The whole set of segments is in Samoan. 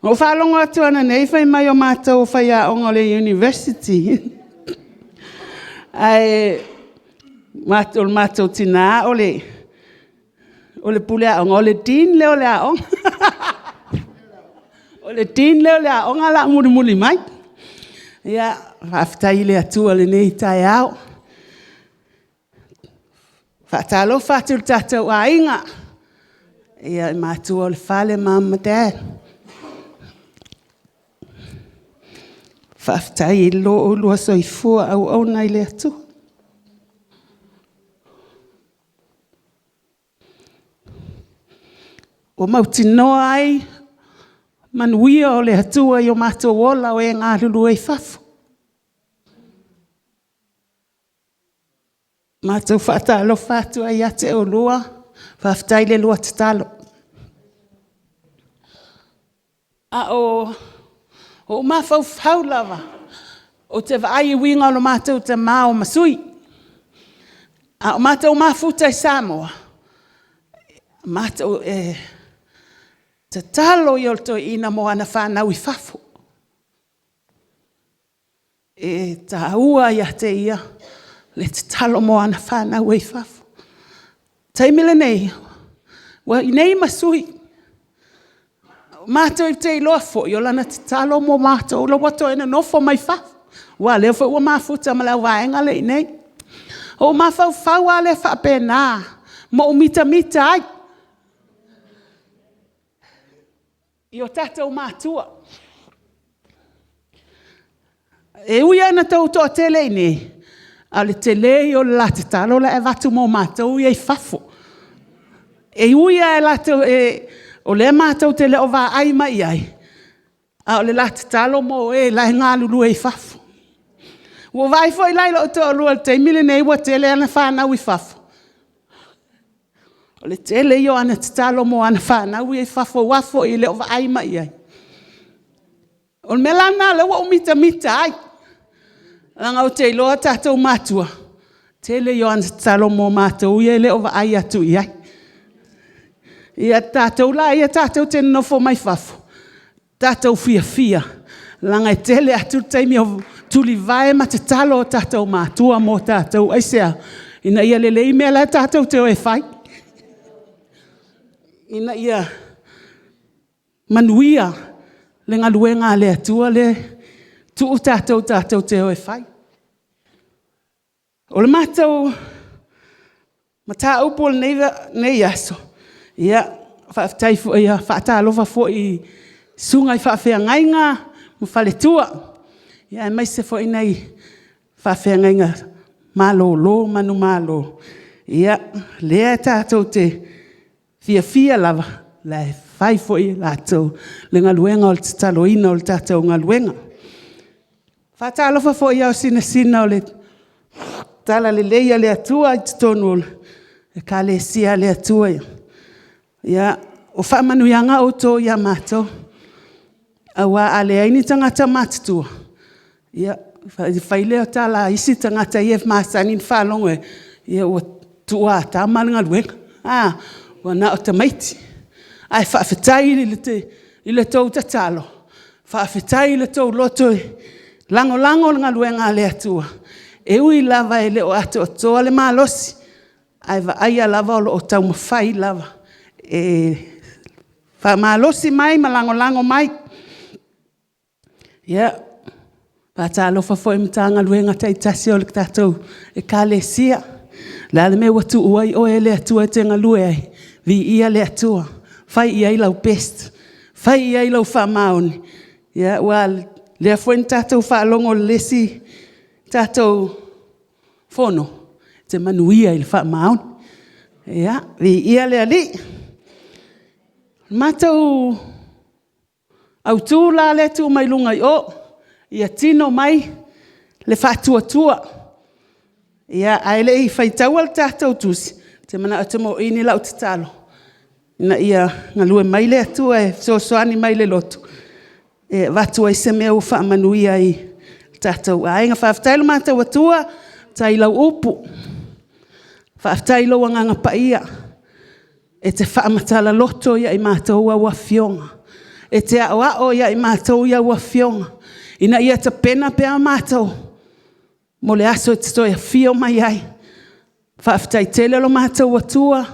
Na ou faalogo atu ananei fai mai o matou o faiaoga o le University, ae o le matou tina o le pule aoga, o le Dean lea o le aoga. O le Dean lea o le aoga o le a mulimuli mai. Ia, faafetai i le Atua i lenei taeao. E faatalofa atu i le tatou aiga, i matua o le fale, mom ma dad. Faafetai i lo oulua soifua auauna i le Atua. Ua mautinoa ai manuia o le Atua i o matou ola o e galulue i fafo. Matou faatalofa atu ai ia te oulua, faafetai i le lua tatalo. A o ou mafaufau lava, ou te vaai i uiga o le matou tama o Masui. A o matou mafuta i Samoa, o le tatalo ia o le toeaina mo ana fanau i fafo. E taua ia te ia le tatalo mo ana fanau e i fafo. O le taimi lenei, ua i inei Masui, matou te iloa foi o lana tatalo mo matou la ua toe nonofo mai fafo, aua o lea foi ua mafuta ma le vaega lea e i inei. Ona ou mafaufau lava lea faapena ma ou mitamita ai i o tatou matua. E ui lava ina outou toatele i inei, a o le tele ia o le la tatalo la e avatu mo matou ia e i fafo. E ui lava o lea matou te le o vaai mai i ai, a o le la tatalo mo e la e galulue i fafo. Ua ou vaai foi la i lou toalua i le taimi lenei ua tele ana fanau i fafo, o le tele ia o ana tatalo mo ana fanau ia i fafo aua foi e le o vaai mai i ai. O le mea la lena o lea ua ou mitamita ai, leaga ou te iloa tatou matua, o le tele ia o ana tatalo mo matou ia e le o vaai atu i ai. Ia tatou la ia tatou te nonofo mai fafo, tatou fiafia leaga e tele atu le taimi e tulivae ma tatalo o tatou matua mo tatou. Aisea? Ina ia lelei mea la tatou te o e fai, ina ia manuia le galuega a le Atua lea e tuu tatou tatou te o e fai. O le matou mataupu o lenei aso, ia, faafetai foi, e faatalofa foi i susuga i faafeagaiga ma faletua, aemaise foi nai faafeagaiga malolo manumalo, lea tatou te fiafia lava o la e fai foi e latou le galuega o le tataloina o le tatou galuega. E faatalofa foi i ao sinasina o le talalelei a le Atua i totonu o Ekalesia a le Atua. Ia, o faamanuiaga outou ia matou, aua a leai ni tagata matutua, ia ona fai lea o tala a isi tagata ia e masani ona faalogo i ai, ia ua tuuatama le galuega, ua na o tamaiti. Ae faafetai i le tou tatalo, faafetai i le tou loto e lagolago le galuega a le Atua, e ui lava e le o atoatoa le malosi, ae vaaia lava o lo o taumafai lava e faamalosi mai ma lagolago mai. Ia, e faatalofa foi i Matagaluega taitasi o le tatou Ekalesia. O le a le mea ua tuua ai oe e le Atua e te galue ai, viia le Atua, fai i ai lau best, fai i ai lou faamaoni, aua o lea foi na tatou faalogo i le isi tatou fono, e te manuia i le faamaoni. Ia, viia le Alii. O le matou autu la lea e tuu mai luga i o, ia tino mai le faatuatua. Ae le i faitaua le tatou tusi, ou te manao e moili lau tatalo ina ia galue mai le Atua e fesoasoani mai i le loto e avatu ai se mea ua faamanuia ai i le tatou aiga. Faafetai i lo matou Atua, faafetai i lau upu, faafetai i lou Agaga Paia e te faamatala loto ia i matou au Afioga. E te aoao ia i matou i au Afioga, ina ia tapena pea matou mo le aso e te toe afio mai ai. Faafetai tele lo matou Atua,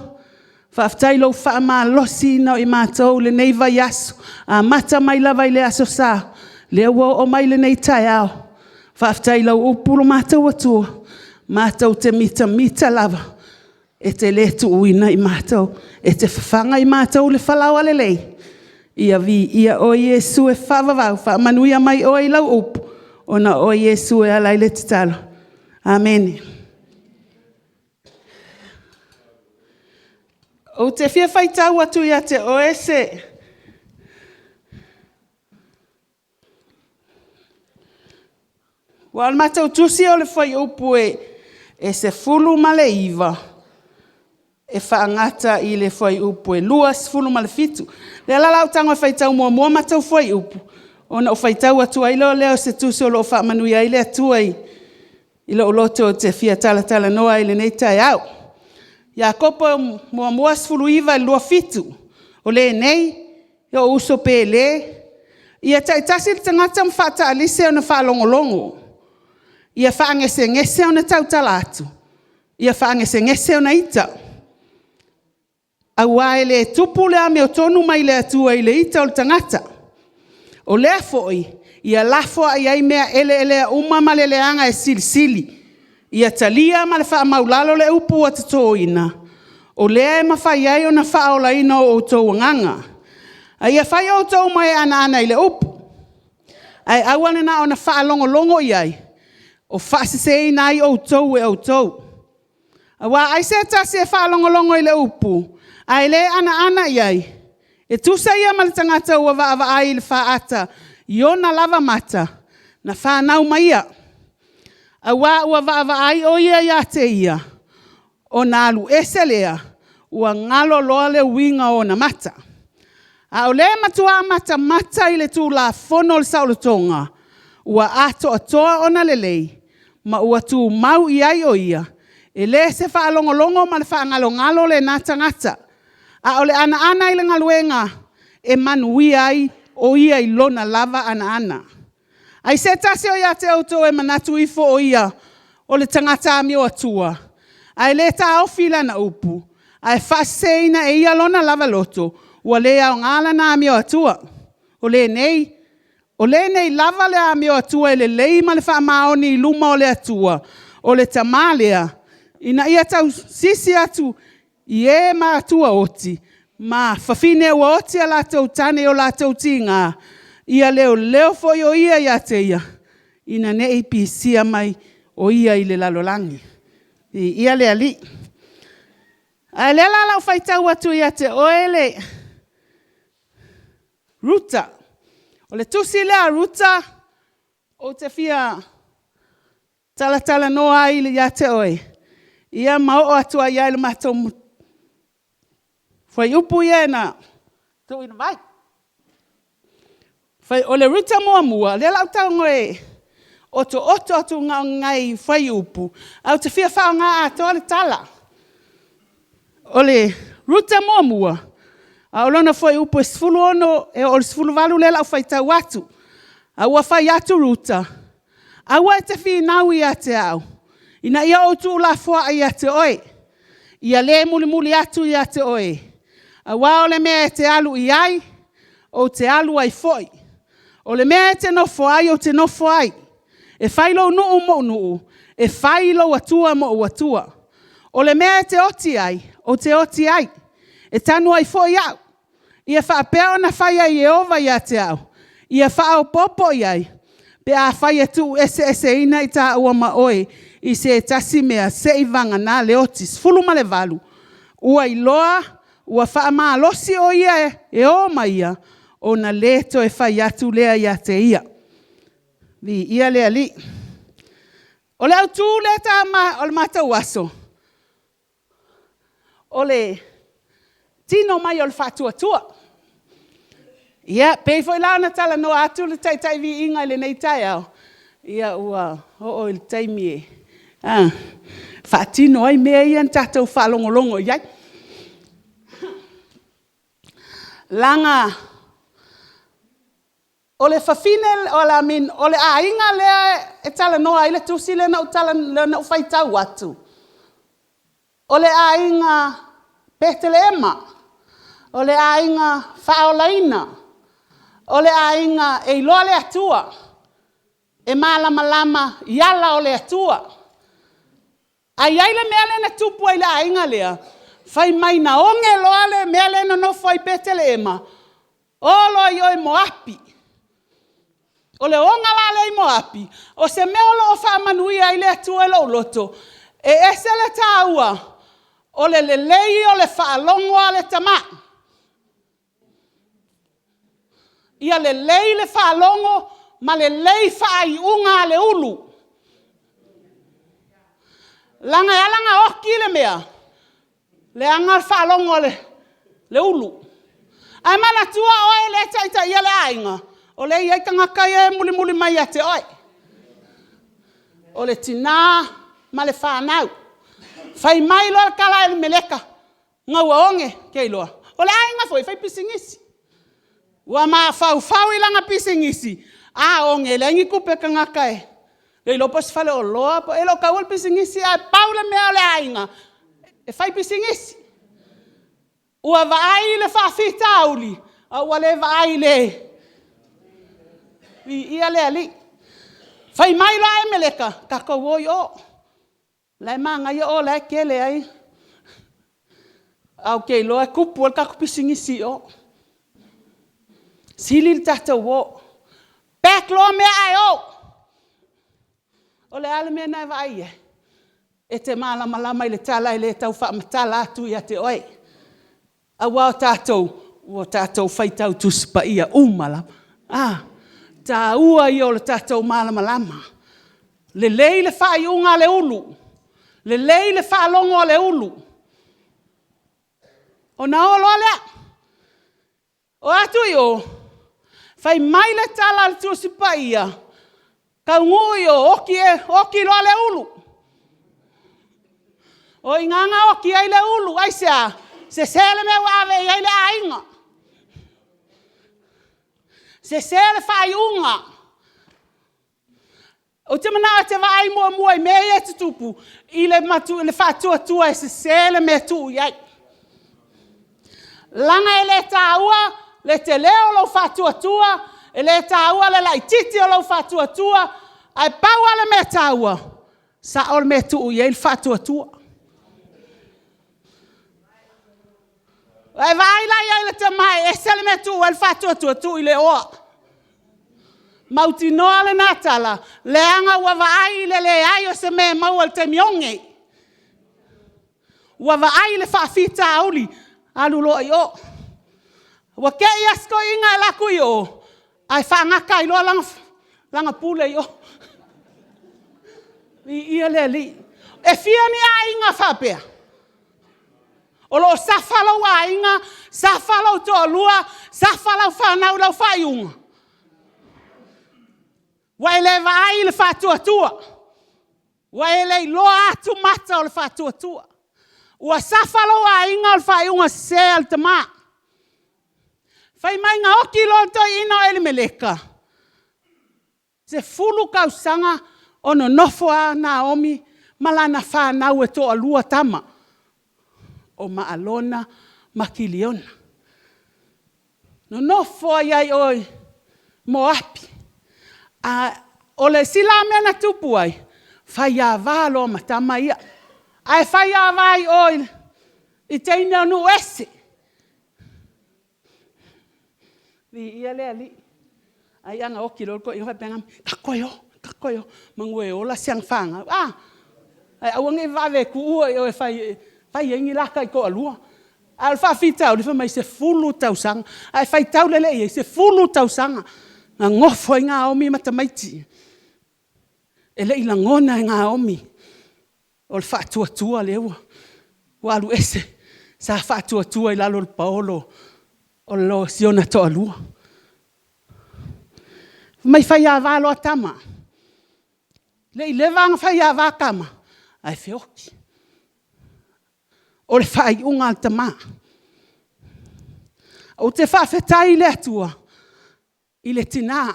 faafetai i lou faamalosiina o i matou i lenei vaiaso, amata mai lava i le Aso Sa, lea ua oo mai i lenei taeao. Faafetai i lau upu lo matou Atua, matou te mitamita lava, e te le tuuina i matou, e te fafaga i matou i le falaoa lelei. Ia viia oe Iesu e faavavau, faamanuia mai oe i lau upu, ona o oe Iesu e ala ai le tatalo. Amene. Ou te fia faitau atu ia te oe se Aua o le matou tusi o le fuaiupu e 19 e faagata i le fuaiupu e 27. O lea la o le a ou tago e faitau muamua matou fuaiupu, ona ou faitau atu ai loa lea o se tusi o lo o faamanuia ai le Atua i lou loto ou te fia talatalanoa ai i lenei taeao. Iakopo 1:19-27. O lenei, lou uso pele, ia taitasi le tagata ma faataalise ona faalogologo, ia faagesegese ona tautala atu, ia faagesegese ona ita. Aua e le tupu le amiotonu mai le Atua i le ita o le tagata. O lea foi, ia lafoai ai mea eleelea uma ma le leaga e silisili. Ia talia ma le faamaualalo le upu ua totoina, o lea e mafai ai ona faaolaina o outou agaga. A ia fai outou ma e anaana i le upu, ae aua le na ona faalogologo i ai, o faaseseina ai outou e outou. Aua ai se tasi e faalogologo i le upu, ae le anaana i ai, e tusa ia ma le tagata ua vaavaai i le faata i ona lava mata na fanau mai ia. Aua ua vaavaai o ia ia te ia, ona alu ese lea, ua galo loa le uiga o ona mata. A o le matua matamata i le Tulafono o le saolotoga, ua atoatoa ona lelei, ma ua tumau i ai o ia, e le se faalogologo ma le faagalogalo lena tagata, a o le anaana i le galuega e manuia ai o ia i lona lava anaana. Ai se tasi o ia te outou e manatu ifo o ia o le tagata amioatua, ae le taofi i lana upu, ae faaseseina e ia lona lava loto, ua le aoga lana amioatua. O lenei lava le amioatua e lelei ma le faamaoni i luma o le Atua, o le Tama lea, ina ia tausisi atu i e matuaoti ma fafine ua oti a latou tane i o latou tiga, ia leoleo foi o ia ia te ia, ina ne i pisia mai o ia i le lalolagi. Viia le Alii. A o lea la o le a ou faitau atu ia te oe le Ruta. O le tusi lea a Ruta ou te fia talatalanoa ai ia te oe, ia ma oo atu ai lava i le matou fuaiupu ia na tuuina mai. O le Ruta 1, o lea o le a ou tago e otooto atu na o ni nai fuaiupu, ae ou te fia faaaoga atoa le tala. O le Ruta 1, a o lona fuaiupu e 16 e oo i le 18 lea o le a ou faitau atu. A ua fai atu Ruta, “Aua e te finau ia te au, ina ia ou tuulafoai ia te oe, ia le mulimuli atu ia te oe, aua o le mea e te alu i ai, ou te alu ai foi, o le mea e te nofo ai, ou te nofo ai. E fai lou nuu mou nuu, e fai lou Atua mou Atua. O le mea e te oti ai, ou te oti ai, e tanu ai foi au. Ia faapea ona fai e Ieova ia te au, ia faaopoopo i ai, pe afai e tuueseeseina i taua ma oe i se tasi mea, seia vagana le oti.” 18, ua iloa ua faamalosi o ia e o ma ia, ona le toe fai atu lea ia te ia. Viia le Alii. O le autu lea o le matou aso, o le tino mai o le faatuatua. Ia, e pei foi la ona talanoa atu le Taitai Viiga i lenei taeao, ia ua oo i le taimi e faatino ai mea ia na tatou faalogologo i ai. Leaga O le fafine, I mean o le aiga lea e talanoa ai le tusi lea na ou faitau atu, o le aiga Petelema, o le Aiga Faaolaina, o le aiga e iloa le Atua, e malamalama i ala o le Atua. Ae i ai le mea lea na tupu ai i le aiga lea, fai mai na oge loa le mea lea e nonofo ai i Petelema, o loa i o i Moapi. O le oga la lea i Moapi, o se mea o lo o faamanuia ai le Atua i lou loto, e ese le taua o le lelei o le faalogo a le tama. Ia lelei le faalogo ma lelei faaiuga a le ulu. Leaga e ala ona oti le mea, leaga le faalogo a le ulu. Ae manatua oe lea e taitaia le aiga, o lea e i ai tagata ia e mulimuli mai ia te oe. O le tina ma le fanau. Fai mai loa le tala a Elimeleka ina ua oge, ou te iloa, o le aiga foi e faipisinisi. Ua mafaufau i lana pisinisi, a oge e leai ni tupe a le tagata e le iloa po o se faleoloa, e le o taua le pisinisi, ae pau le mea o le aiga, e faipisinisi. Ua vaai i le faafitauli, ae ua le vaai i le... Viia le Alii. Fai mai loa Elimeleka, tatou o i o, o la e manaia o la e tele ai, ae ou te iloa e tupu ai le tatou pisinisi i o, sili le tatou o. Pack loa mea ae o. O le a le mea lena e vaai i ai? E te malamalama i le tala e le tau faamatala atu ia te oe, aua o tatou, ua tatou faitau Tusi Paia uma lava. O le taua ia o le tatou malamalama. Lelei le faaiuga a le ulu, lelei le faalogo a le ulu, ona o loa lea. O atu i o, fai mai le tala a le Tusi Paia, taunuu i o, oti loa le ulu. O i ina na oti ai le ulu. Aisea? Sese le mea ua ave i ai le aiga, sese le faaiuga. Ou te manao e te vaai muamua i mea ia e tutupu i le faatuatua e sese le mea e tuu i ai. Leaga e le taua le tele o lou faatuatua, e le taua le laitiiti o lou faatuatua, ae pau lava le mea e taua, sao le mea e tuu i ai le faatuatua. Ua e vaai la i ai i le tama e ese le mea e tuu i ai le faatuatua? Tuu i le oa. Mautinoa lena tala, leaga ua vaai i le leai o se mea e maua i le taimi oge. Ua vaai i le faafitauli, alu loa i o. Ua te i lava si toeaina e alu atu i o, ae faagata ai loa lana pule i o. Viia le Alii. E fia ni aiga faapea? O lo o suffer lou aiga, suffer lou toalua, suffer lau fanau i lau faaiuga? Ua e le vaai i le faatuatua, ua e le iloa atu mata o le faatuatua. Ua suffer lou aiga o le faaiuga sese a le tama. Fai mai na oti loa le toeaina o Elimeleka, 10 tausaga o nonofo lava Naomi ma lana fanau e toalua tama, o Maalona ma Kiliona. Nonofo ai lava i o i Moapi. A o le isi la mea na tupu ai, faiava loa ma tama ia, ae faiava i o i teine o nuu ese. Viia le Alii. Ai ana oti loa le toeaina faapea mai, tatou toe o, tatou toe o, semeamanu e ola si ana fanau a, ae aua ne i vave e tuua i o e fai ai ni la taitoalua. A o le faafitauli, fai mai e 10 tausaga. A e faitau lelei i ai, e 10 tausaga na nofo ai Naomi ma tamaiti, e le i lagona e Naomi o le faatuatua lea ua alu ese, sa faatuatua i lalo o le paolo o si ona toalua. Fai mai faiava loa tama, e le i leva ona faiava tama ae feoti. O le faaiuga a le tama. Ou te faafetai i le Atua. i le tina.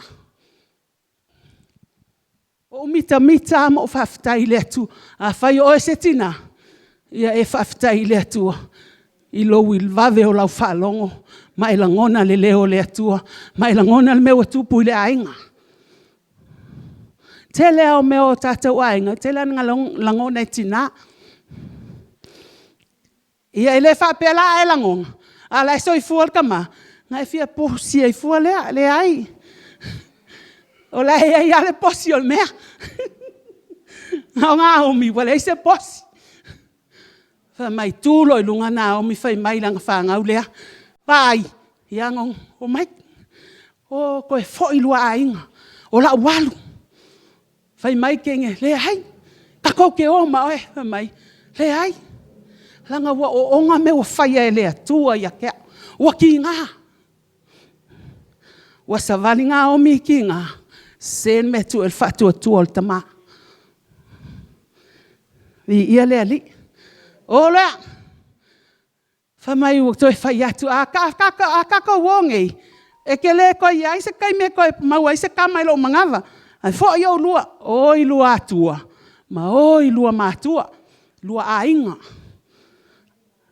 Ua ou mitamita lava ma ou faafetai i le Atua. Afai o oe se tina, ia e faafetai i le Atua i lou vave o lau faalogo ma e lagona le leo o le Atua ma e lagona le mea ua tupu i le aiga. O le tele lava o mea o tatou aiga, e tele lava ina lagona e tina. Ia e le faapea la a e lagona a o la e soifua le tama, ona e fia posi ai fua lea. Leai, o la e i ai lava le posi o le mea. A o Naomi, ua leai se posi. Fai mai tu loa i luga Naomi fai mai i lana fanau lea, vaai, omai, o toe foi lua aiga, o le a ou alu. Fai mai teine, leai, tatou te o ma oe. Fai mai, leai, leaga ua oona mea ua faia e le Atua ia te au, ua tiga. Ua savali Naomi i tiga, sese le mea e tuu i ai le faatuatua o le tama. Viia le Alii. O lea, fai mai ua toe fai atu, a tatou o nei, e te le toe i ai se taimi e toe maua ai se tama i lou manava, ae foi oulua, o i lua atua ma o i lua matua, lua aiga,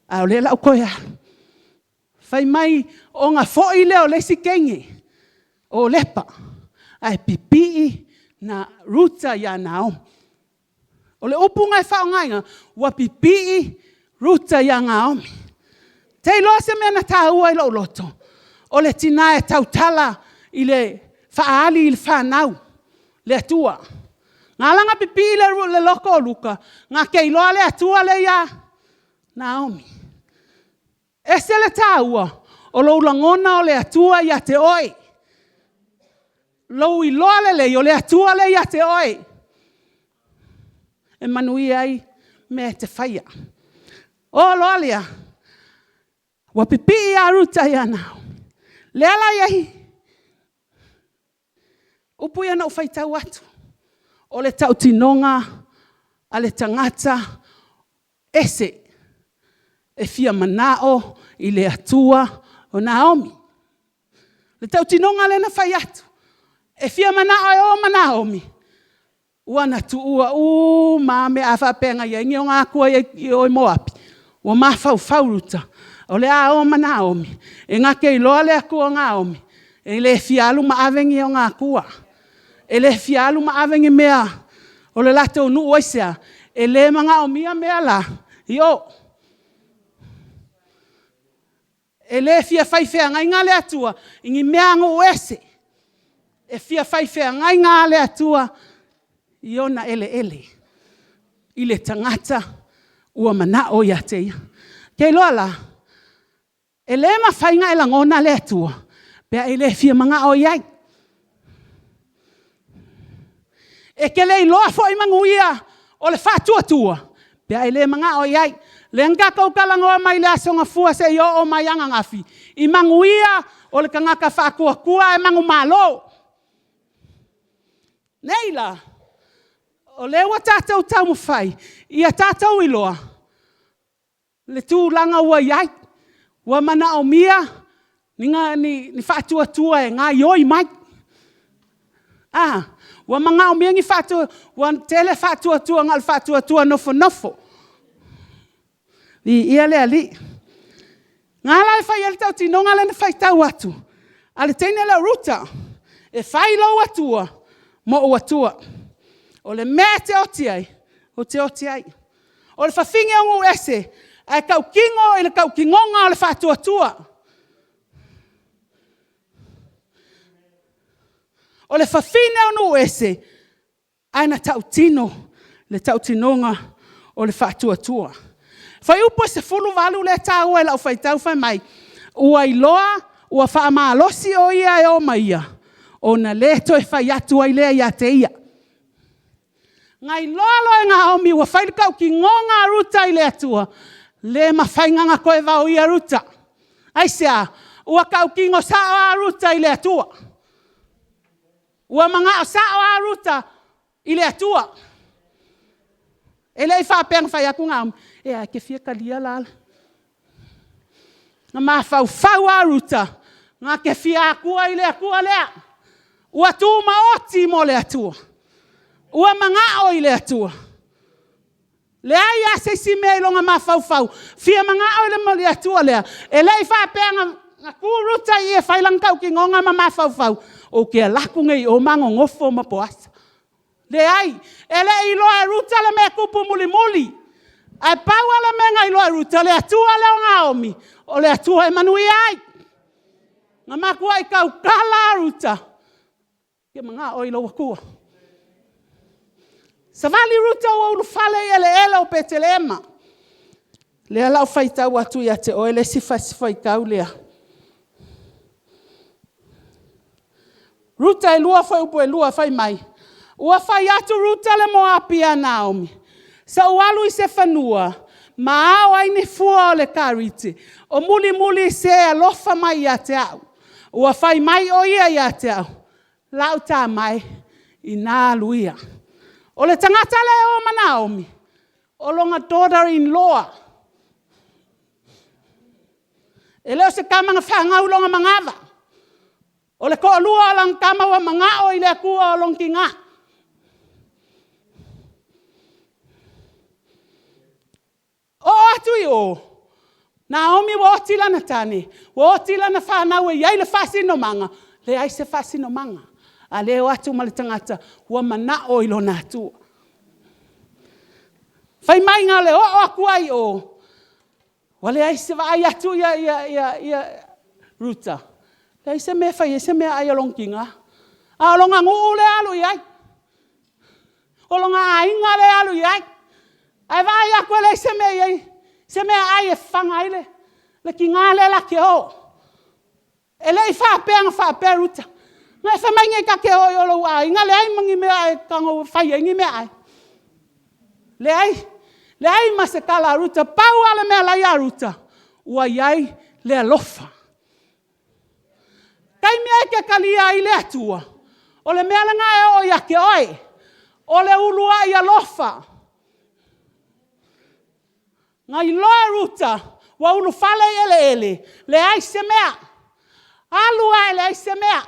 a o lea o le a ou toe alu. Fai mai ona foi lea o le isi teine o Lepa ae pipii Ruta ia Naomi. O le upu na faaaogaina, ua pipii Ruta ia Naomi. Ou te iloa se mea na taua i lou loto, o le tina e tautala i le faaali i le fanau le Atua. Na ala ona pipii le loto o Ruta, na te iloa le Atua lea e ia Naomi. E ese le taua o lou lagona o le Atua ia te oe, lou iloa lelei o le Atua lea e ia te oe, e manuia ai mea e te faia. Oo loa lea, ua pipii lava Ruta ia Naomi. Lea la e i ai upu ia na ou faitau atu, o le tautinoga a le tagata ese, e fia manao i le Atua o Naomi. O le tautinoga lea na fai atu, e fia manao e o ma Naomi, ua na tuua uma lava mea. A faapea na i ai ni ona atua i o i Moapi, ua mafaufau Ruta, o le a o ma Naomi, e na te iloa le Atua o Naomi, e le fia alu ma ave ni ona atua, e le fia alu ma ave ni mea o le latou nuu. Aisea? E le manaomia mea la i o. E le fia fai feagaiga le Atua i ni mea a nuu ese, e fia fai feagaiga lava le Atua i ona eleele, i le tagata ua manao ia te Ia. Ou te iloa la, e le mafai ona e lagona le Atua pe a e le fia manao i ai. E te le iloa foi manuia o le faatuatua pe a e le manao i ai. O lea na tatou talanoa mai le Aso Gafua se i oo mai ananafi i manuia o le tagata faatuatua ae manumalo. Nei la, o lea ua tatou taumafai ia tatou iloa le tulaga ua i ai, ua manaomia ni faatuatua e gaoioi mai. Ua manaomia ni faatuatua, ua tele faatuatua na o le faatuatua nofonofo. Viia le Alii. Na ala ona fai ai le tautinoga lea na faitau atu a le teine lea o Ruta, e fai lou Atua ma ou Atua, o le mea e te oti ai, ou te oti ai. O le fafine o nuu ese ae tautino i le tautinoga o le faatuatua. O le fafine o nuu ese ae na tautino le tautinoga o le faatuatua. Fuaiupu 18 lea e taua i lau faitau fai mai, ua iloa ua faamalosi o ia e o ma ia, ona le toe fai atu ai lea ia te ia. Na iloa loa e Naomi ua fai le tautinoga a Ruta i le Atua, le mafai ona toe vaoia Ruta. Aisea? Ua tautino sao lava Ruta i le Atua. Ua manao sao lava Ruta i le Atua. E le i faapea na fai atu Naomi, e a, e te fia talia la le… Na mafaufau lava Ruta, na te fia atua i le Atua lea. Ua tumaoti mo le Atua. Ua manao i le Atua. Leai lava se isi mea i lona mafaufau, fia manao i le Atua lea. E le i faapea na tu Ruta i i e fai lana tautinoga ma mafaufau, ou te alu atu nei i o ma nonofo ma Poasa. Leai, e le i iloa e Ruta le mea e tupu mulimuli. Ae pau lava le mea na iloa e Ruta, o le Atua lea o Naomi, o le Atua e manuia ai. Na matuai tautala lava Ruta, ou te manao i lou Atua. Savali Ruta ua ulufale i eleele o Petelema. O lea o le a ou faitau atu ia te oe le isi fasi faitau lea. Ruta 2 fuaiupu 2 fai mai, ua fai atu Ruta le Moapi ia Naomi, se i ou alu i se fanua ma ao ai ni fua o le karite, o mulimuli i se e alofa mai ia te au. Ua fai mai o ia ia te au, lau tama e, ina alu ia. O le tagata lea e o ma Naomi, o lona daughter in law. E le o se tama na fanau i lona manava, o le toalua o lana tama ua manao i le Atua o lona tina. Oo atu i o, Naomi ua oti lana tane, ua oti lana fanau e i ai le faasinomaga, leai se faasinomaga, a o lea e o atu ma le tagata ua manao i lona Atua. Fai mai na o le oo atu lava i o, ua leai se vaai atu Ruta, leai se mea e fai ai se meaai a lona tina, a o lona nuu lea e alu i ai, o lona aiga lea e alu i ai. Ae vaai atu e leai se mea o i ai, se meaai e fafaga ai le tina lea la te o. E le i faapea na faapea Ruta, na e fai mai nei ta te o i o i lou aiga leai ma ni mea e tago e fai ai ni meaai. Leai, leai ma se tala a Ruta, pau lava le mea la e ia Ruta, ua i ai le alofa. O le taimi e te talia ai le Atua, o le mea lena e oo ia te oe, o le uluai alofa. Na iloa e Ruta ua ulufale i eleele, leai se mea, alu lava e leai se mea.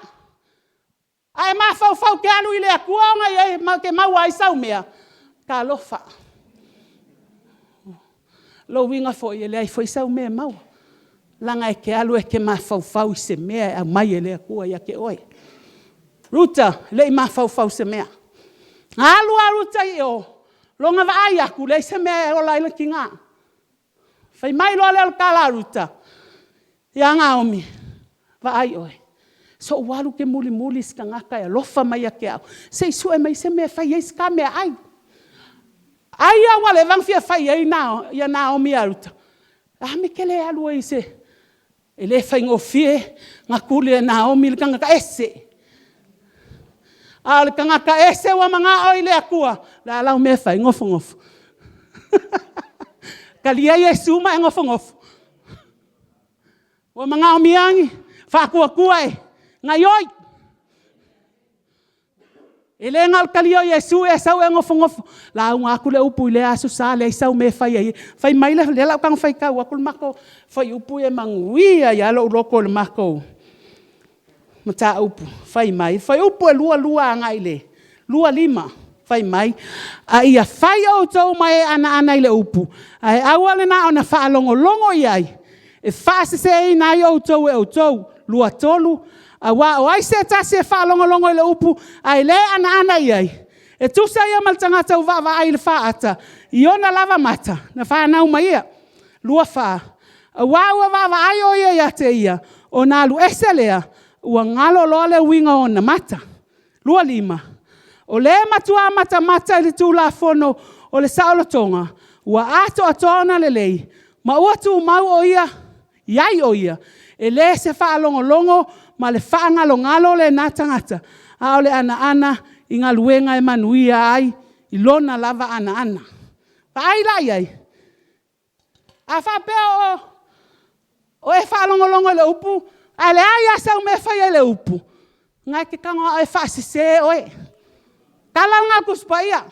A e mafaufau e te alu i le Atua ona e te maua ai sau mea, talofa! O lona uiga foi, e leai foi sau mea e maua, leaga e te alu e te mafaufau i se mea e aumai e le Atua ia te oe. Ruta, e le i mafaufau i se mea. Na alu lava Ruta i o, lona vaai atu, leai se mea e ola ai le tina. Fai mai loa lea o le tala a Ruta ia Naomi, vaai oe, se i ou alu ou te mulimuli i se tagata e alofa mai ia te au, se i sue mai se mea e fai ai se ta meaai. Ai lava ua leva ona fia fai i ai Naomi ia Ruta, o le a le mea e te le alu ai se... E le faigofie ona tuli e Naomi le tagata ese. A o le tagata ese ua manao i le Atua, o le a lau mea e fai? Nofonofo. Talia Iesu ma e nofonofo. Ua manaomia ni faatuatua e gaoioi. E le na o le talia o Iesu e sau e nofonofo, lauga atu le upu i lea Aso Sa leai sau mea e fai ai. Fai mai le, o lea o le a ou tago faitau atu le matou fuaiupu ia e manuia ai lava lou loto i le matou mataupu. Fai mai, fuaiupu e 22 agai i le 25, fai mai, a ia fai outou ma e anaana i le upu, ae aua le na ona faalogologo i ai e faaseseina ai outou e outou. 23, aua o ai se tasi e faalogologo i le upu ae le anaana i ai, e tusa ia ma le tagata ua vaavaai i le faata i ona lava mata na fanau mai ia. 24, aua ua vaavaai o ia ia te ia, ona alu ese lea, ua galo loa le uiga o ona mata. 25, o le matua matamata i le Tulafono o le saolotoga, ua atoatoa ona lelei, ma ua tumau o ia, i ai o ia, e le se faalogologo ma le faagalogalo lena tagata, a o le anaana i galuega e manuia ai i lona lava anaana. Vaai la i ai? A faapea o e faalogologo i le upu ae leai lava sau mea e faia i le upu, o lena e te tago lava oe e faasese oe. O le tala lena a le Tusi Paia,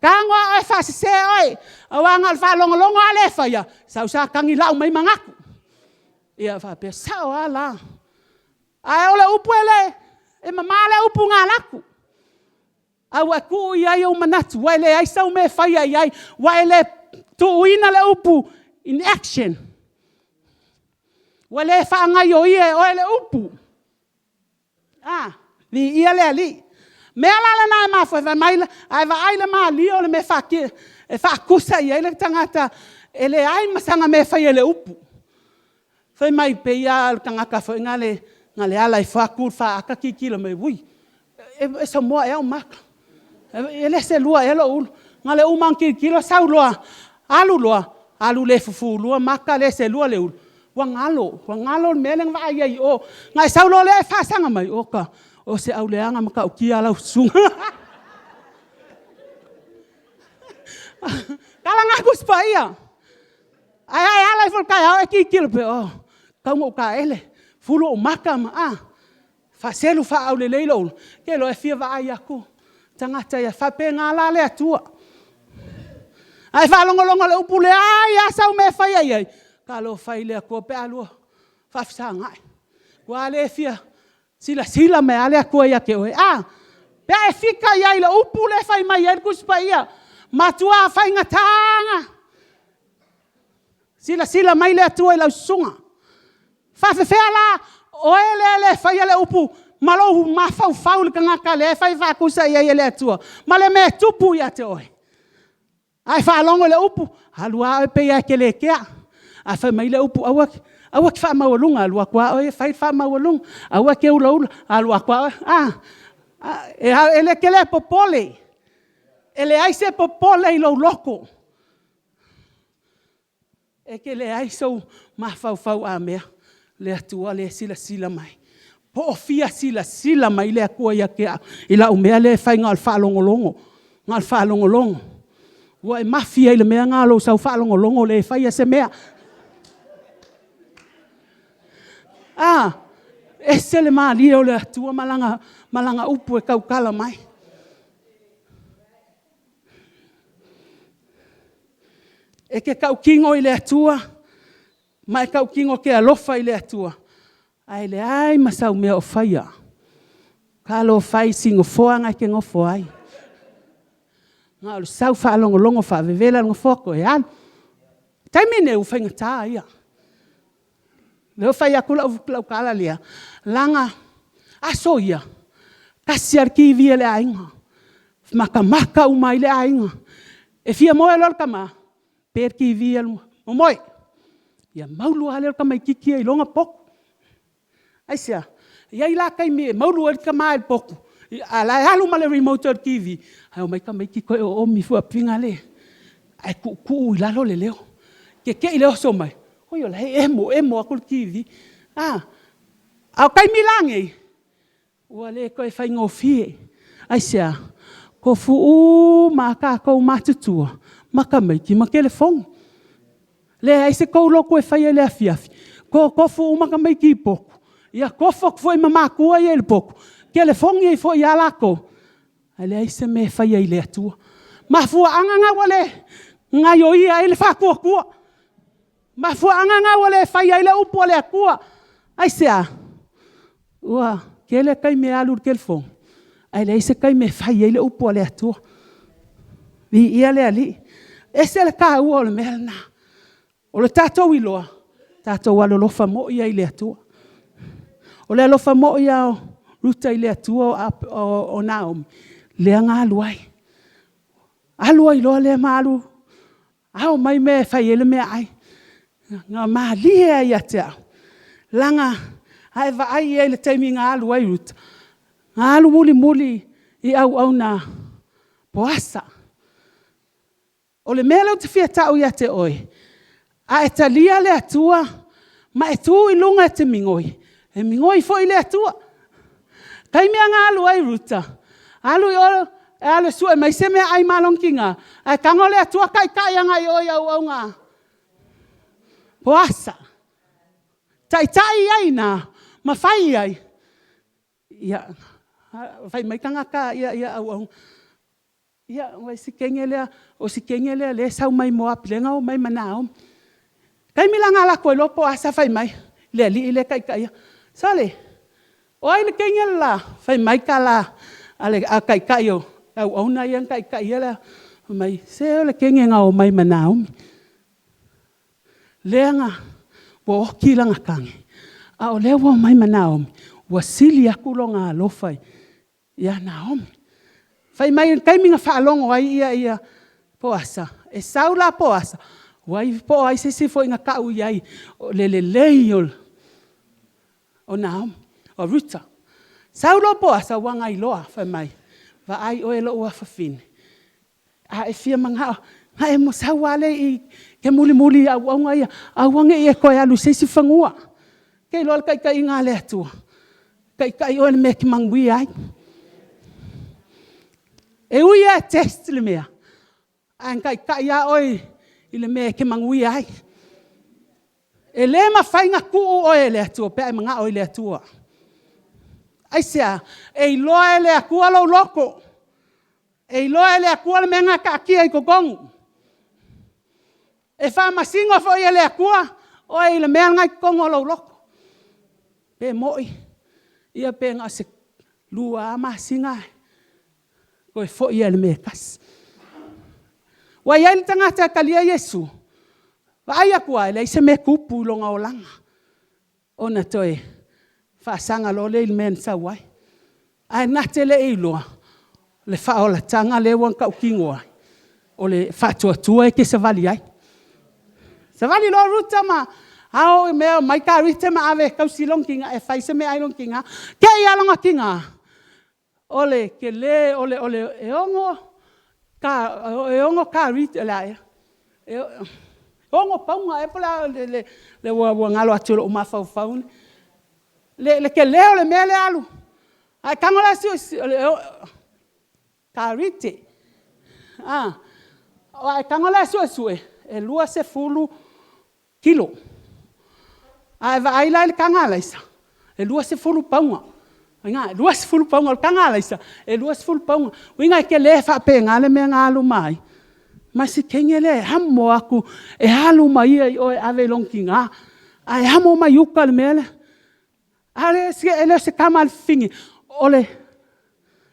tago lava oe e faasese oe, aua na o le faalogologo lava le faia, sau Satani lau mai manatu. Ia faapea, e sao lava la. Ae o le upu e le, e mama le upu na alu atu, ae ua e tuu i ai ou manatu, ua e leai sau mea e faia i ai, ua e le tuuina le upu in action. Ua le faagaoioia e oe le upu. A, viia le Alii. O le mea la lena e mafua ai, a e vaai i le malie o le mea e faatusa i ai le tagata e leai ma sana mea e faia i le upu. Fai mai, pei lava o le tagata foi lea na o le ala ifo lava tu i le faata tilotilo mai, ui, e somoa ea ou mata, e le selua ea lou ulu. Na o le uma lava ona tilotilo sau loa alu loa, alu le fufulua mata le selua le ulu, ua galo, ua galo le mea lea na vaai ai i o. Ona e sau loa lea e faasaga mai, oka, o se auleaga matautia lau susuga. O le tala lena a le Tusi Paia. Ae a e ala ifo i le taeao e tilotilo pea, o, e tatau ona ou taele, fulu ou mata, faaselu faaaulelei lou ulu, ou te iloa e fia vaai atu tagata ia. E faapena la le Atua, a e faalogologo i le upu, leai lava sau mea e faia i ai, talofa e i le Atua pe a lua faafesagai. Ua le fia silasila mai lava le Atua ia te oe a? Pe a e fika i ai i le upu lea e fai mai ai le Tusi Paia, matua faigata ona silasila mai le Atua i lau susuga. E faapefea la oe lea e le faia le upu ma lou mafaufau i le tagata lea e fai faatusa i ai e le Atua ma le mea e tupu ia te oe? A e faalogo i le upu, alu lava oe pei lava e te le kea. Ae fai mai le upu aua e te faamaualuga, alu atu lava oe e fai le faamaualuga. Aua e te ulaula, alu atu lava oe, a. E te le popole, e leai se popole i lou loto, e te leai sou mafaufau a mea, le Atua lea e silasila mai. Po o fia silasila mai le Atua ia te au i lau mea lea e fai na o le faalogologo, na o le faalogologo. Ua e mafi ai i le mea lena o lou sau faalogologo le faia se mea. A, e ese le malie o le Atua ma Lana upu e tautala mai. E te tautino i le Atua ma e tautino e te alofa i le Atua, ae leai ma sau mea o faia. Talofa e i si nofoa lena e te nofo ai, na o le sau faalogologo faavevela le nofoa toe alu. O le taimi lenei, ua faigata ia. O lea ua fai atu lau tala lea, leaga o aso ia, e tasi lava le TV a le aiga, e matamata uma ai le aiga. E fia moe loa le tama, pe le TV alu momoe. Ia maulu lava lea o le tamaitiiti ia i lona potu. Aisea? E i ai la taimi e maulu ai le tama i le potu, a o la e alu ma le remote o le TV, ae omai tamaiti toe oomi finagalo ae tuutuu i lalo le leo. Te i le oso mai, oi o la e emo emo atu le TV. A o taimi la nei, ua le toe faigofie. Aisea? Tofu uma lava tatou matutua ma tamaiti ma telefoni. Leai se tou lotu e faia i le afiafi, tofu uma tamaiti i potu, ia tofu atu foi ma matua ia i le potu, telefoni ai foi lava latou, ae leai se mea e faia i le Atua. O mafuaaga lena ua le gaioia ai le faatuatua, mafuaaga lena ua le faia ai le upu a le Atua. Aisea? Ua tele taimi e alu i le telefoni, ae leai se taimi e fai ai le upu a le Atua. Viia le Alii. E ese le taua o le mea lena. O le tatou iloa, tatou alolofa moi ai i le Atua. O le alofa moi lava o Ruta i le Atua o Naomi, lea na alu ai, alu ai loa lea ma alu ao mai mea e fai ai le meaai. Na malie lava ia te au, leaga a e vaai i ai i le taimi na alu ai Ruta, na alu mulimuli i auauna a Poasa. O le mea lea ou te fia tau ia te oe, a e talia le Atua ma e tu i luga e te migoi, e migoi foi le Atua. O le taimi lava na alu ai Ruta, alu i o e alu e sue mai se meaai mo lona tina, ae tago le Atua taitai agai i o i auauna a Poasa. Taitai ai i ina ma fai i ai. Ia, fai mai tagata ia auauna, ia o si teine lea o si teine lea o lea e sau mai Moapi lea na omai ma Naomi. O le taimi la na alu atu ai loa Poasa fai mai i le alii lea e taitaia, sole, O ai le teine le la? Fai mai tala a le taitai o le auauna ia na taitaia le… Fai mai, se o le teine na omai ma Naomi, lea na oti lana tagi, a o lea ua omai ma Naomi, ua sili atu lona alofa ia Naomi. Fai mai o le taimi na faalogo ai Poasa, e sau la Poasa, po o ai se isi foi na tau i ai o le lelei o Naomi, o Ruta. Sau loa Poasa ua na iloa, fai mai, vaai oe lou afafine, a e fia manao, ona e sau lava lea i i e te mulimuli i auauna ia, aua ne i e toe alu i se isi fanua. E te iloa le taitaiga a le Atua, e taitai oe i le mea e te manuia ai. E ui lava e test le mea, ae na taitai lava oe i le mea e te manuia ai. E le mafai ona tuu oe e le Atua pe a e manao i le Atua. Aisea? E iloa e le Atua lou loto, e iloa e le Atua le mea lena e taatia i totonu. E faamasino foi e le Atua oe i le mea lena e i totonu o lou loto. Pe moni, ia pe na o se 2 lava masina ae toe foi lava i le mea e tasi. Ua i ai le tagata e talia Iesu, vaai atu lava e leai se mea e tupu i lona olaga, ona toe faasaga loa lea i le mea na sau ai. Ae na te le i iloa le faaolataga lea ua tautino ai, o le faatuatua e te savali ai. Savali loa Ruta ma ao mea aumai karite ma ave e tausi lona tina e fai se meaai i lona tina. Te i lava lona tina, o le tele o le 6 karite o le a ea? E 6 pauga ea po o le a ua galo atu i lou mafaufau le tele o le mea lea e alu. A e tago la e sue, karite. A e tago la e suesue, e 20 kilo. A e vaai la i le taga alaisa, e 20 pauga, e 20 pauga. O le taga alaisa, e 20 pauga. Lona uiga e tele faapena le mea na alu ma ai ma si teine lea e amo atu, e alu ma ia i o e ave i lona tina, ae amo mai uka le mea lea. A e le o se tama a le fafine, o le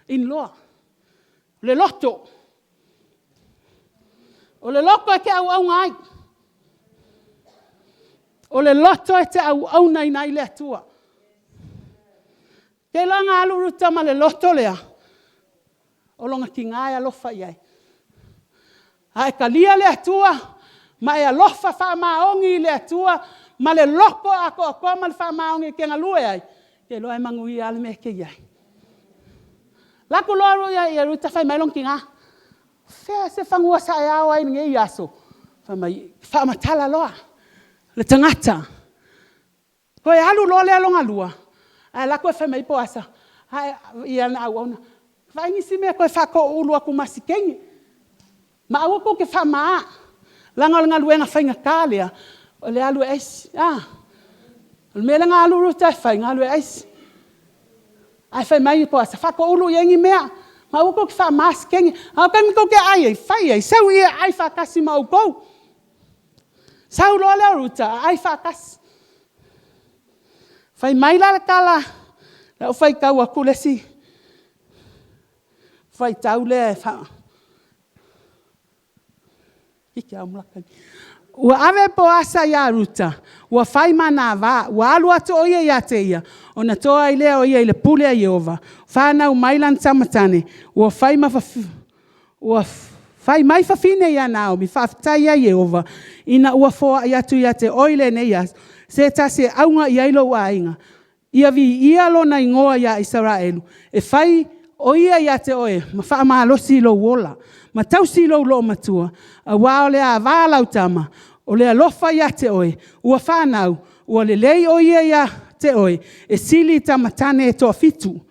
in-law, o le loto. O le loto e te auauna ai, o le loto e te auaunaina ai le Atua. Ou te iloa ana alu Ruta ma le loto lea, o lona tina e alofa i ai. A e talia le Atua ma e alofa faamaoni i le Atua ma le loto atoatoa ma le faamaoni e te galue ai, ou te iloa e manuia lava le mea e te i ai. Alu atu loa Ruta fai mai lona tina, o fea se fanua sa e ao ai i lenei aso? Fai mai, faamatala loa le tagata. Toe alu loa lea lona lua, ae alu atu ae fai mai Poasa i ana auauna, vaai nisi mea e toe faatoulu atu ma si teine, ma aua tou te faamama, leaga o le galuega faigata lea o le alu e aisi. O le mea lea na alu Ruta e fai, na alu e aisi. Ae fai mai Poasa, faatoulu i ai ni mea, ma aua tou te faama si teine. A o le taimi tou te aai ai, fai ai, sau i i e aai faatasi ma outou. Sau loa lea o Ruta aai faatasi. Fai mai la le tala, o lau faitau atu le isi faitau lea Ua ave Poasa ia Ruta ua fai ma ana ava, ua alu atu o ia ia te ia, ona toa ai lea o ia i le pule a Ieova. Fanau mai lana tama tane, ua fai mai fafine ia Naomi, “Faafetai ia Ieova ina ua foai atu ia te oe i lenei aso se tasi e auga i ai lou aiga. Ia viia Lona igoa ia Isaraelu, e fai o Ia ia te oe ma faamalosi lou ola, ma tausi lou loomatua, aua o le ava a lau tama, o le alofa ia te oe, ua fanau, ua lelei o ia ia te oe, e sili i tama tane e toafitu.”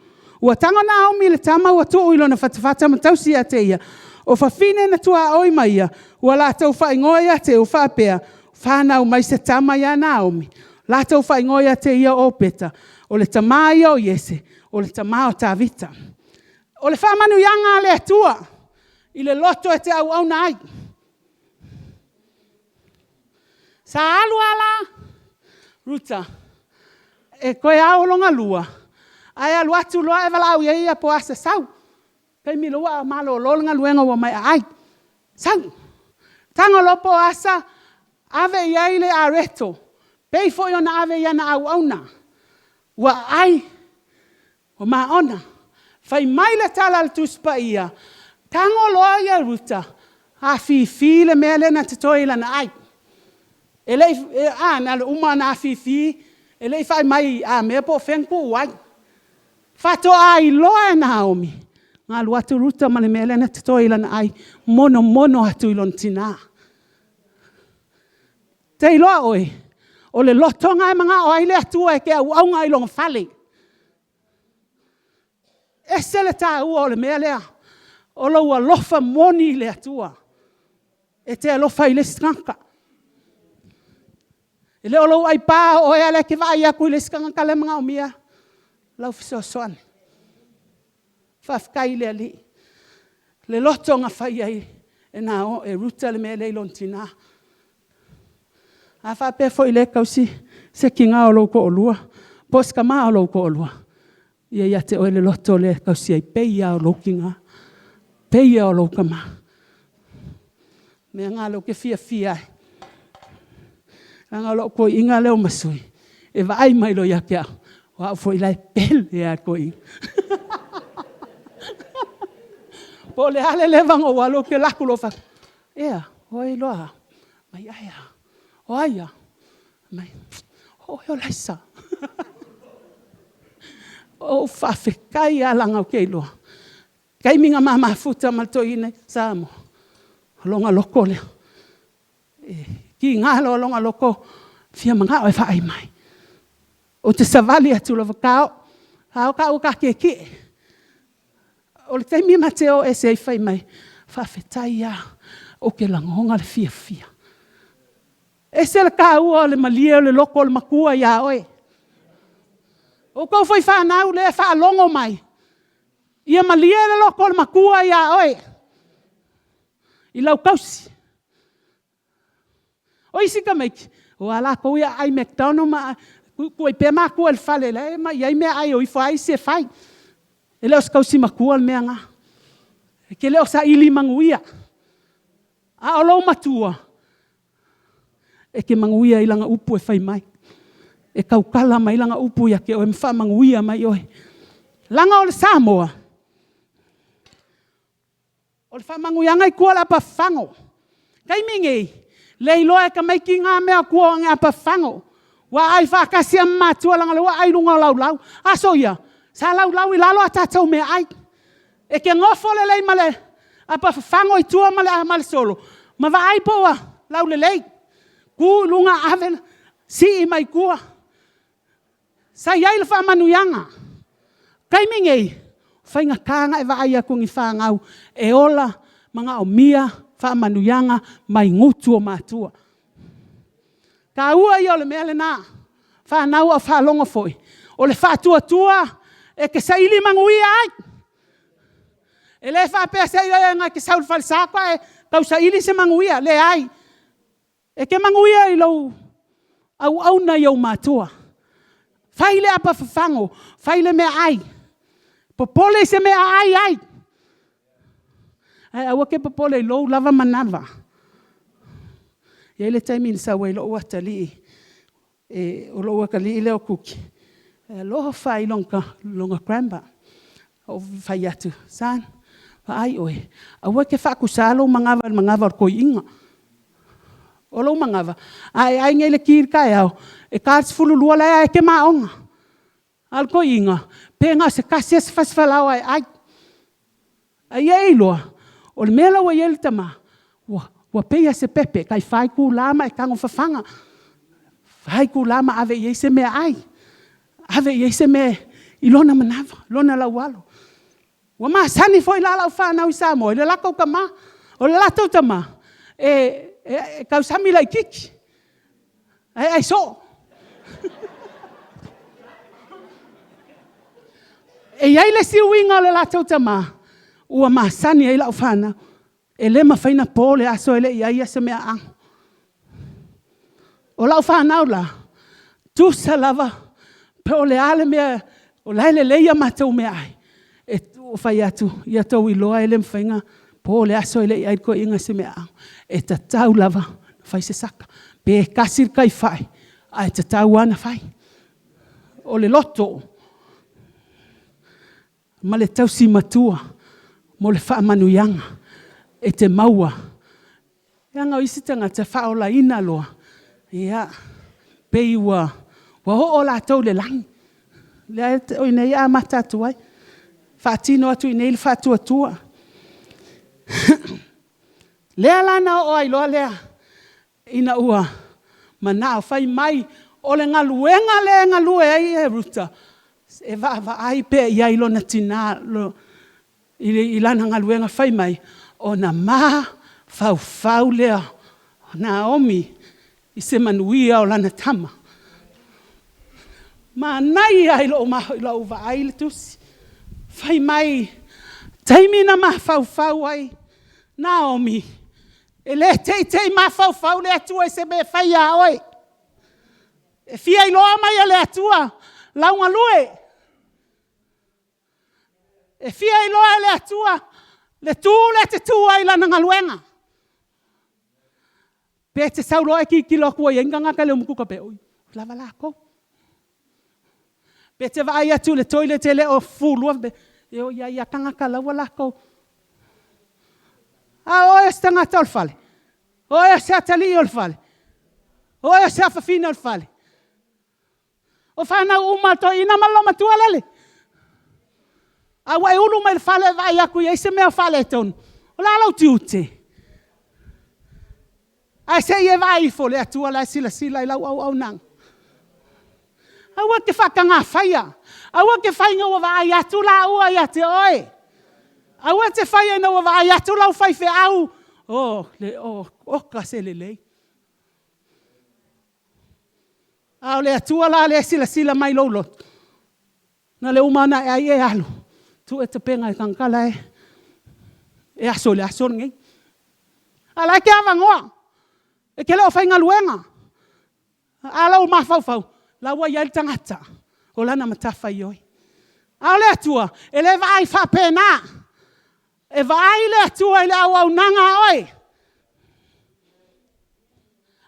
Ua tago Naomi i le tama ua tuu i lona fatafata ma tausi ia te ia. O fafine na tuaoi ma ia, ua latou faaigoa ia te ia, ua faapea, “Fanau mai se tama ia Naomi.” Latou faaigoa ia te ia o Opeta, o le tama ia o Iese, o le tama o Tavita. O le faamanuiaga a le Atua i le loto e te auauna ai. Sa alu lava la Ruta e toe ao lona lua, Ae alu atu loa e valaau i ai Poasa, sau, taimi loa ua malolo le galuega ua maea ai, sau. Tago loa Poasa ave i ai le areto, pei foi ona ave i ana auauna, ua aai, ua maona. Fai mai le tala a le Tusi Paia, tago loa Ruta afifi le mea lea na totoe i lana ai. E le i, a na ona uma ona afifi, e le i fai mai a mea po o fea na tuu ai. Faatoa iloa e Naomi, na alu atu Ruta ma le mea lea na totoe i lana ai, monomono atu i lona tina. E te iloa oe, o le loto lena e manao ai le Atua e te auauna ai i Lona fale. E ese le taua o le mea lea, o lou alofa moni i le Atua. E te alofa i le isi tagata. E le o lou aipa o oe lava la e te vaai atu i le isi tagata la e manaomia lau fesoasoani. Faafetai i le Alii, le loto na fai ai e Ruta le mea lea i lona tina. A faapea foi o lea e tausi se tina o lou toalua po o se tama o lou toalua, ia ia te oe le loto lea e tausi ai, e pei lava o lou tina, pei lava o lou tama. O le mea lena o lea ou te fiafia ai, leaga o lou toeaina lea o Masui, e vaai mai loa ia te au, o au foi la e pele lava i le toeaina. Po o le a le leva ona ou alu, ou te alu atu loa ou fai atu, ea, ua e iloa a? Fai mai, ae a? O ai a? Fai mai, o oe o Laisa. Ou faafetai lava leaga ou te iloa, o le taimi na ma mafuta ma le toeaina i Samoa, o lona loto lea. E tiga loa lona loto e fia manao e vaai mai. Ou te savali atu lava, ta o taua ta tietie. O le taimi ma te o ese ai fai mai, faafetai lava, ou te lagona le fiafia. E ese le taua o le malie o le loto o le matua ia oe. O outou foi fanau lea e faalogo mai, ia malie le loto o le matua ia oe i lau tausi. O isi tamaiti, o a latou ia aai McDonald ma tuu ai pea matua i le fale o la e i ai meaai e o ifo lava isi e fai. E le o se tausi matua le mea lena. E te le o saili manuia, a o lou matua, e te manuia i lana upu e fai mai. E tautala mai lana upu ia te oe ma faamanuia mai oe. Leaga o le Samoa, o le faamanuiaga i tua o le apa fafago. O le taimi lenei, le iloa e tamaiti na mea o tua o le apa fafago. Ua aai faatasi lava ma matua leaga o lea ua aai i luga o laulau. A soia, sa laulau i lalo a tatou meaai. E te nofo lelei ma le apa fafago i tua ma le solo ma vaai po o ua laulelei, tu i luga ave, sii mai tua. Sa i ai le faamanuiaga. O le taimi lenei, e faigata ona e vaai atu i ni fanau e ola manaomia faamanuiaga mai gutu o matua. O le taua ia o le mea lena, fanau a o faalogo foi, o le faatuatua e te saili manuia ai. E le faapea seiloga e te sau i le falesa faatoa e tau saili se manuia, leai. E te manuia i lou auauna i ou matua. Fai le apa fafago, fai le meaai, popole i se mea e aai ai, ae aua e te popole i lou lava manava. E i ai le taimi na sau ai lou atalii, o lou atalii lea o Kuki, e alofa lava i lona grandpa. Ou fai atu, son, vaai oe, aua e te faatusa lou manava i le manava o le toeaina. O lou manava, a e ai nei i le ti i le taeao, e ta le 12 o la e lava e ma aoga. A o le toeaina, pe na o se tasi lava se fasi falaoa e ai. A ia e iloa, o le mea la ua i ai le tama, ua pei lava o se pepe, e tai 4 itula ma e tago fafaga, 4 itula ma ave i ai se meaai, ave i ai se mea i lona manava, lona laualo. Ua masani foi la lau fanau i Samoa i le latou tama. O le latou tama, e tausami laitiiti, ae ai soo. E i ai le isi uiga o le latou tama ua masani ai lau fanau, e le mafai ona po le aso e le i ai se meaaano. O lau fanau la, tusa lava po o le a le mea O la e lelei a matou meaai, e fai atu, ia outou iloa e le mafai ona po le aso e le i ai le toeaina i se meaaano. E tatau lava ona fai se saka, pe tasi le taifai, ae tatau lava ona fai. O le loto ma le tausi matua mo le faamanuiaga e te maua. Leaga o isi tagata e faaolaina loa, ia, pei ua oo latou i le lagi. O i inei e amata atu ai, faatino atu i inei le faatuatua. O lea la na oo ai loa lea ina ua manao, fai mai o le galuega lea e galue ai Ruta, e vaavaai pea i ai i lona tina i lana galuega. Fai mai, ona mafaufau lea o Naomi i se manuia o lana tama. Manaia i lou vaai le tusi, fai mai o le taimi na mafaufau ai Naomi, e le teitei mafaufau le Atua i se mea e fai ia oe. E fia iloa mai e le Atua lau galue, e fia iloa e le Atua le tu lea e te tu ai i Lana galuega. Pe e te sau loa e tilotilo atu ua i ai ni tagata i le umukuka, faapea, oi ua lava latou. Pe e te vaai atu i le toilet e le o fufulua, faapea, e o i ai lava tagata o la e ua latou… A o oe o se tagata o le fale, o oe o se atalii o le fale, o oe o se afafine o le fale, o fanau uma a le toeaina ma le olomatua Lele. A ua e ulu mai i le fale e vaai atu e i ai se mea o faaletonu, o le a lou tiute? Ae se i e vaai ifo, o le Atua la e silasila i lau auaunaga. Aua e te faataga faia, aua e te fai ina ua vaai atu laua ia te oe. Aua e te faia ina ua vaai atu lau faifeau, oka se lelei. A o le Atua la lea e silasila mai i lou loto, na o le uma lava ona e ai e alu, tuu e tapena e le tagata la e aso i le aso lenei. A o la e te avanoa, e te le o faigaluega, a o lou mafaufau, o la ua i ai le tagata o lana matafaioi. A o le Atua, e le vaai faapena, e vaai le Atua i le auaunaga a oe.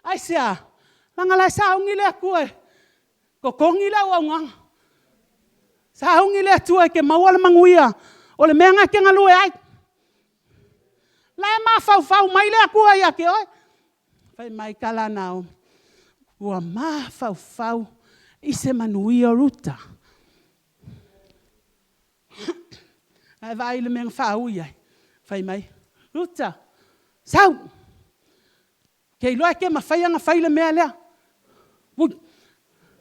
Aisea? Leaga o la e sauni le Atua e totogi le auaunaga. Sauni le Atua e te maua le manuia o le mea lena e te galue ai. O la e mafaufau mai le Atua ia te oe. Fai mai tala a Naomi, ua mafaufau i se manuia o Ruta. Ae vaai i le mea na faaui ai? Fai mai, Ruta, sau, ou te iloa e te mafaia ona fai le mea lea.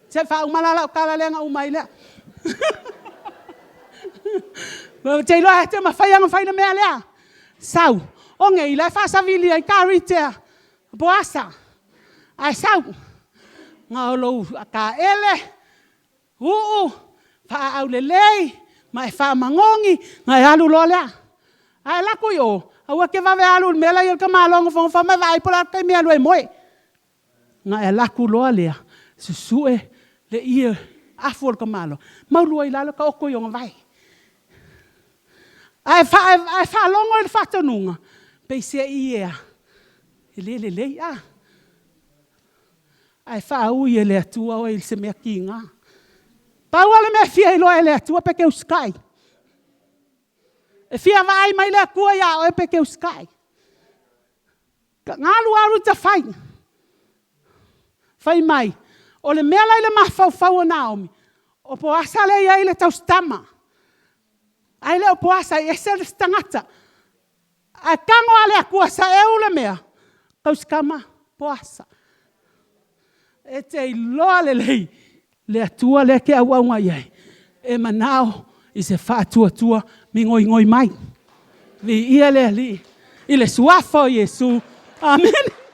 Se i faauma la lau tala lea na uma ai lea. Ou te iloa e te mafaia ona fai le mea lea. Sau, o nei la e faasavili ai car rent a Poasa, ae sau, na o lou taele, uu, faaaau lelei, ma e faamanogi ona e alu loa lea. A e alu atu i o, aua e te vave alu i le mea la e i ai le tamaloa e nofonofo ma e vaai po o le a le taimi e alu ai e moe. Ona e alu atu loa lea susue le ie afu o le tamaloa, malu ai i lalo taoto i ona vae. A e faalogo i le faatonuga, peiseai e a? E le lelei a? Ae faaui e le Atua oe i se mea tiga. Pau lava le mea e fia iloa e le Atua pe te usitai. E fia vaai mai le Atua ia oe pe te usitai. Na alu lava Ruta fai, fai mai o le mea la e i le mafaufau o Naomi, o Poasa lea e i ai le tausitama, ae le o Poasa e ese le isi tagata. Ae tago lava le Atua saeu le mea, tausitama Poasa. E te iloa lelei le Atua lea e te auauna i ai, e manao i se faatuatua migoi mai. Viia le Alii i le Suafa o Iesu. Amene.